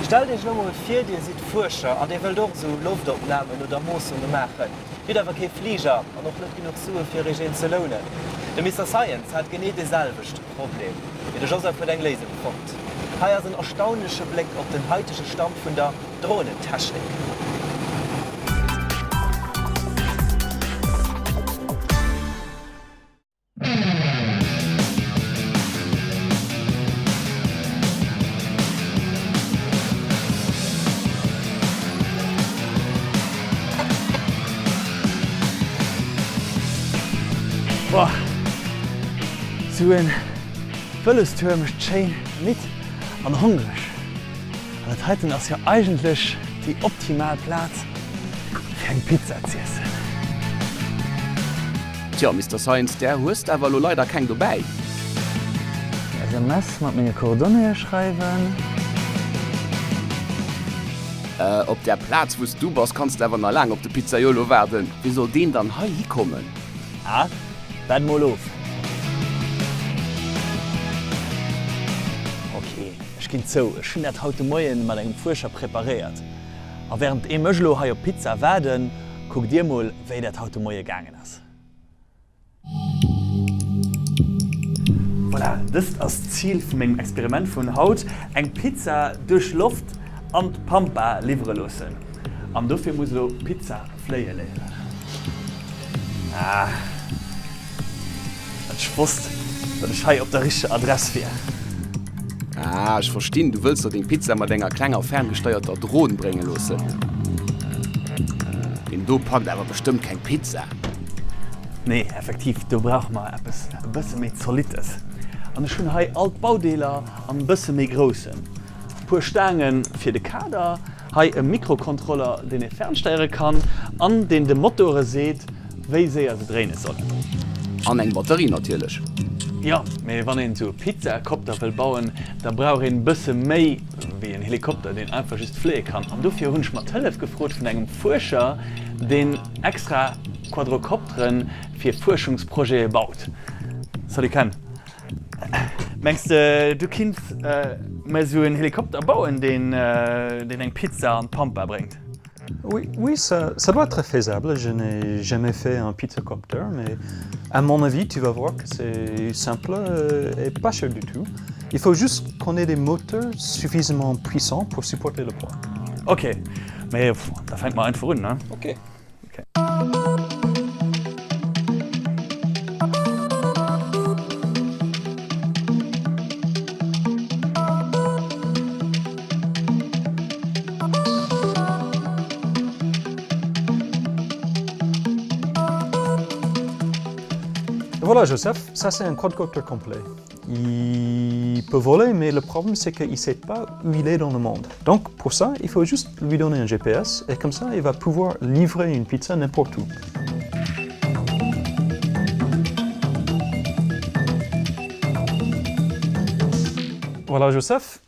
Stellt Iech elo mol vir, Dir sidd Fuerscher an Dir wëllt och esou Loftopnamen oder Moossunge maachen. Dir hutt awer kee Fliger an och net genuch Sue fir Iech een ze lounen. De Mister Science hat genee dee selwechte Problem, mee de Joseph huet eng Léisung fonnt. Hei ass en erstaunleche Bléck op den haitege Stand vun der Dronentechnik. Boah, sou en Vëlostour mécht schéin midd an hongreg. An dat heiten ass jo eigentlech déi optimal Plaz fir eng Pizza z'iessen. Tjo, Mister Science, där hues de awer elo leider keng dobäi. SMS mat menge Coordonnéeë schreiwen. Op där Plaz wou s du bass kanns de awer na laang op de Pizzaiolo waarden. Wéi soll deen dann hei hikommen? Ah, waart mol of. Ok, ech ginn zou, ech hunn dat haut de Moien mat engem Fuerscher preparéiert. A wärend eem ech elo hei op d'Pizza waarden, kuckt dir mol wéi dat haut de Moie gaangen ass. Voilà, dëst ass d'Zil vu mengem Experiment vun haut, eng Pizza duerch Loft an d'Pampa liwwere loossen. An dofir muss elo d'Pizza fléie léieren. Ah, ech wosst, datt ech hei op der richteger Adress wier. Ah, ech verstinn, du wëlls der deng Pizza mat enger klenger ferngesteierter Dron brénge loossen. Deen do packt awer bestëmmt keng Pizza. Nee, effektiv, do brauche mer eppes e bësse méi Zolittes. An ech hunn hei all d'Baudeeler an e bësse méi groussen. Puer Staange fir de Kader, hei e Mikrokontroller, deen ee fernsteiere kann an deen de Motore seet, wéi séier se dréine sollen. An eng Batterie natierlech. Jo, mee wann een esou e Pizzakopter wëll bauen, da brauch een bësse méi wéi en Helikopter, deen einfach just fléie kann. An dofir hunn ech mer d'Hëllef gefrot vun engem Fuerscher, deen extra Quadrocoptere fir Fuerschungsprojete baut. Salut Ken, mengs de du kinns mer esou en Helikopter bauen, deen eng Pizza an d'Pampa bréngt? Oui, oui ça, ça doit être faisable. Je n'ai jamais fait un pizzacopter, mais à mon avis, tu vas voir que c'est simple et pas cher du tout. Il faut juste qu'on ait des moteurs suffisamment puissants pour supporter le poids. Ok, mais da fänke mer einfach un, ne? Ok. Ok. Voilà Joseph, ça c'est un quadcopter complet. Il peut voler, mais le problème c'est qu'il ne sait pas où il est dans le monde. Donc pour ça, il faut juste lui donner un GPS et comme ça, il va pouvoir livrer une pizza n'importe où. Voilà Joseph,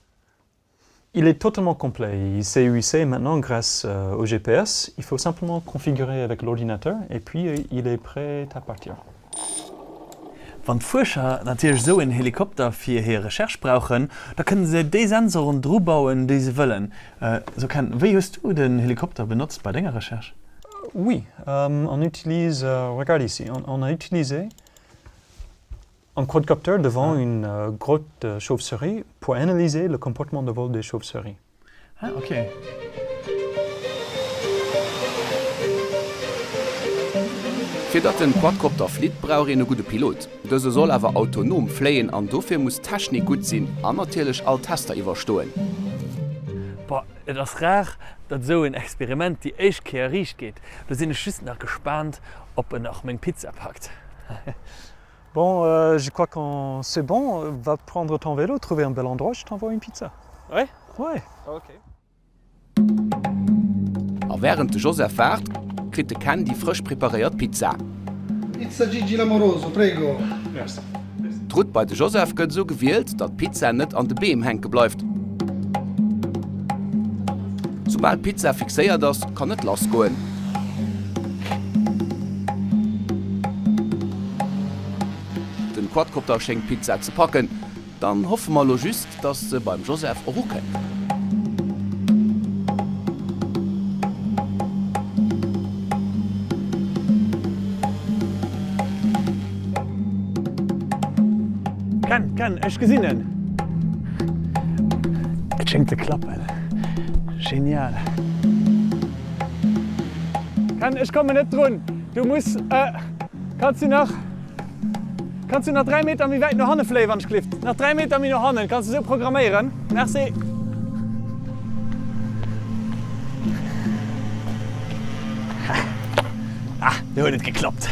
il est totalement complet. Il sait où il sait maintenant grâce euh, au GPS. Il faut simplement configurer avec l'ordinateur et puis euh, il est prêt à partir. Wann d'Fuerscher natierlech esou en Helikopter fir hir Recherche brauchen, da kënne se déi Sensoren dru bauen, déi se wëllen. Sou Ken, wéi hues du den Helikopter benotzt bei denger Recherche? Oui, on utilise, regarde ici, on a utilisé un quadcopter devant une grotte de chauve-souris pour analyser le comportement de vol des chauves-souris. Ah, ok. Fir datt den Quadcopter flitt, brauch een e gudde Pilot. Dëse soll awer autonom fléien an dofir muss d'Technik gutt sinn an natierlech all Tester iwwerstoen. Boah, et ass rar, datt esou en Experiment déi éischt Kéier riicht geet. Lo sinn ech just nach gespaant, ob en och meng Pizza packt. Bon, euh, je crois qu'on c'est bon, va prendre ton vélo, trouver un bel endroit, je t'envoie une pizza. Ouais? Ouais. Ok. A wärend de Joseph waart, kritt de Ken déi frësch preparéiert Pizza. Pizza Gigi L'Amoroso, prego. Merci. D'Route bei de Joseph gëtt esou gewielt, datt d'Pizza net an de Beem hänke bleift. Soubal d'Pizza fixéiert ass, kann et lass goen. Den Quadcopter schéngt d'Pizza ze packen. Dann hoffe mer elo just, dass se beim Joseph och ukënnt. Ken, Ken, ech gesinn en! Et schéngt ze klappen. Genial! Ken, ech kommen net drun. Du muss, kanns du nach, kanns du nach 3 Meter méi wäit no hanne fléien, wann ech glift? Nach 3 Meter méi no hannen, kanns du esou programméieren? Merci! Ah, do huet et geklappt.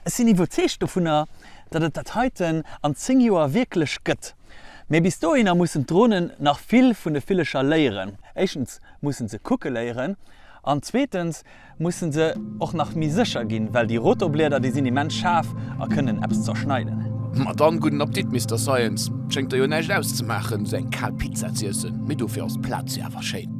Ech sinn iwwerzeegt dovunner, datt et dat heiten an 10 Joer wierklech gëtt. Mee bis dohinner mussen d'Dronen nach vill vun de Villecher léieren. Éischtens mussen se kucke léieren an zweetens mussen se och nach méi sécher ginn, well déi Rotorblieder, déi sinn immens schaarf a kënnen eppes zerschneiden. Ma dann, gudden Appetit, Mister Science. Schéngt der jo näischt auszemaachen, sou eng kal Pizza z'iessen, mee dofir ass d'Plaz jo awer schéin.